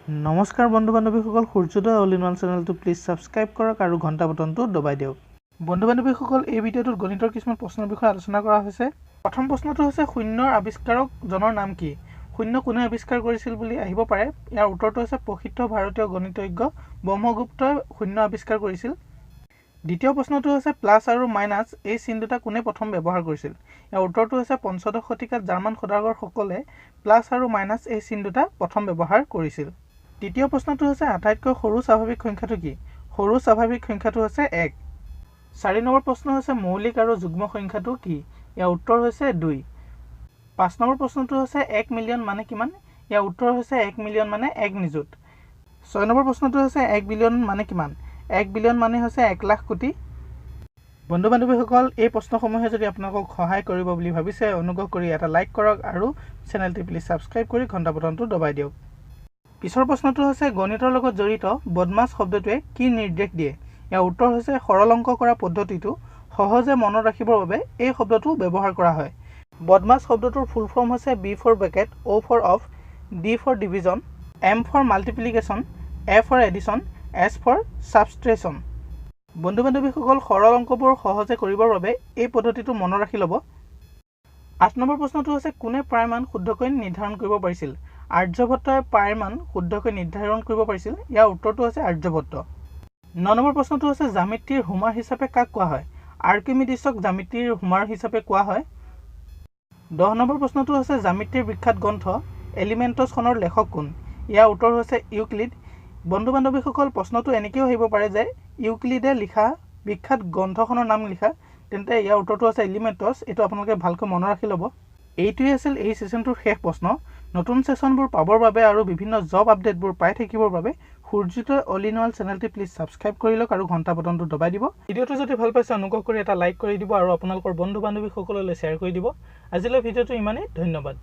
নমস্কাৰ বন্ধু বান্ধৱীসকল, সূৰ্যোদয় all in one চেনেলটো প্লিজ ছাবস্ক্ৰাইব কৰক আৰু ঘণ্টা বটনটো দবাই দিয়ক। বন্ধু বান্ধৱীসকল, এই ভিডিঅ'টোত গণিতৰ কিছুমান প্ৰশ্নৰ বিষয়ে আলোচনা কৰা হৈছে। প্ৰথম প্ৰশ্নটো হৈছে শূন্যৰ আৱিষ্কাৰকজনৰ নাম কি? শূন্য কোনে আৱিষ্কাৰ কৰিছিল বুলি আহিব পাৰে। ইয়াৰ উত্তৰটো হৈছে প্ৰসিদ্ধ ভাৰতীয় গণিতজ্ঞ ব্ৰহ্মগুপ্তই শূন্য আৱিষ্কাৰ কৰিছিল। দ্বিতীয় প্ৰশ্নটো হৈছে প্লাছ আৰু মাইনাছ এই চিন দুটা কোনে প্ৰথম ব্যৱহাৰ কৰিছিল? ইয়াৰ উত্তৰটো হৈছে পঞ্চদশ শতিকাত জাৰ্মান সদাগৰসকলে প্লাছ আৰু মাইনাছ এই চিন দুটা প্ৰথম ব্যৱহাৰ কৰিছিল। তৃতীয় প্ৰশ্নটো হৈছে আটাইতকৈ সৰু স্বাভাৱিক সংখ্যাটো কি? সৰু স্বাভাৱিক সংখ্যাটো হৈছে 1। চাৰি নম্বৰ প্ৰশ্ন হৈছে মৌলিক আৰু যুগ্ম সংখ্যাটো কি? ইয়াৰ উত্তৰ হৈছে 2। পাঁচ নম্বৰ প্ৰশ্নটো হৈছে 1 মিলিয়ন মানে কিমান? ইয়াৰ উত্তৰ হৈছে 1 মিলিয়ন মানে 1 নিযুত। ছয় নম্বৰ প্ৰশ্নটো হৈছে 1 বিলিয়ন মানে কিমান? 1 বিলিয়ন মানে হৈছে 1 লাখ কোটি। বন্ধু বান্ধৱীসকল, এই প্ৰশ্নসমূহে যদি আপোনালোকক সহায় কৰিব বুলি ভাবিছে, অনুগ্ৰহ কৰি এটা লাইক কৰক আৰু চেনেলটি প্লিজ ছাবস্ক্ৰাইব কৰি ঘণ্টা বটনটো দবাই দিয়ক। পিছৰ প্ৰশ্নটো হৈছে গণিতৰ লগত জড়িত বদমাছ শব্দটোৱে কি নিৰ্দেশ দিয়ে? ইয়াৰ উত্তৰ হৈছে সৰল অংক কৰা পদ্ধতিটো সহজে মনত ৰাখিবৰ বাবে এই শব্দটো ব্যৱহাৰ কৰা হয়। বদমাছ শব্দটোৰ ফুল ফৰ্ম হৈছে B for bracket, O for of, D for division, M for multiplication, A for addition, S for subtraction. বন্ধু বান্ধৱীসকল, সৰল অংকবোৰ সহজে কৰিবৰ বাবে এই পদ্ধতিটো মনত ৰাখি ল'ব। আঠ নম্বৰ প্ৰশ্নটো হৈছে কোনে পাইৰ মান শুদ্ধকৈ নিৰ্ধাৰণ কৰিব পাৰিছিল? আৰ্যভট্টই পাইৰ মান শুদ্ধকৈ নিৰ্ধাৰণ কৰিব পাৰিছিল। ইয়াৰ উত্তৰটো হৈছে আৰ্যভট্ট। ন নম্বৰ প্ৰশ্নটো হৈছে জ্যামিতিৰ হোমাৰ হিচাপে কাক কোৱা হয়? আৰ্কিমিডিছক জ্যামিতিৰ হোমাৰ হিচাপে কোৱা হয়। 10 নম্বৰ প্ৰশ্নটো হৈছে জ্যামিতিৰ বিখ্যাত গ্ৰন্থ এলিমেণ্টছখনৰ লেখক কোন? ইয়াৰ উত্তৰ হৈছে ইউক্লিড। বন্ধু বান্ধৱীসকল, প্ৰশ্নটো এনেকৈও আহিব পাৰে যে ইউক্লিডে লিখা বিখ্যাত গ্ৰন্থখনৰ নাম লিখা, তেন্তে ইয়াৰ উত্তৰটো হৈছে এলিমেণ্টছ। এইটো আপোনালোকে ভালকৈ মনত ৰাখি ল'ব। এইটোৱে আছিল এই ছেশ্যনটোৰ শেষ প্ৰশ্ন। নতুন ছেশ্যনবোৰ পাবৰ বাবে আৰু বিভিন্ন জব আপডেটবোৰ পাই থাকিবৰ বাবে সূৰ্যোদয় অল ইন ওৱান চেনেলটি প্লিজ ছাবস্ক্ৰাইব কৰি লওক আৰু ঘণ্টা বটনটো দবাই দিব। ভিডিঅ'টো যদি ভাল পাইছে, অনুগ্ৰহ কৰি এটা লাইক কৰি দিব আৰু আপোনালোকৰ বন্ধু বান্ধৱীসকললৈ শ্বেয়াৰ কৰি দিব। আজিলৈ ভিডিঅ'টো ইমানেই, ধন্যবাদ।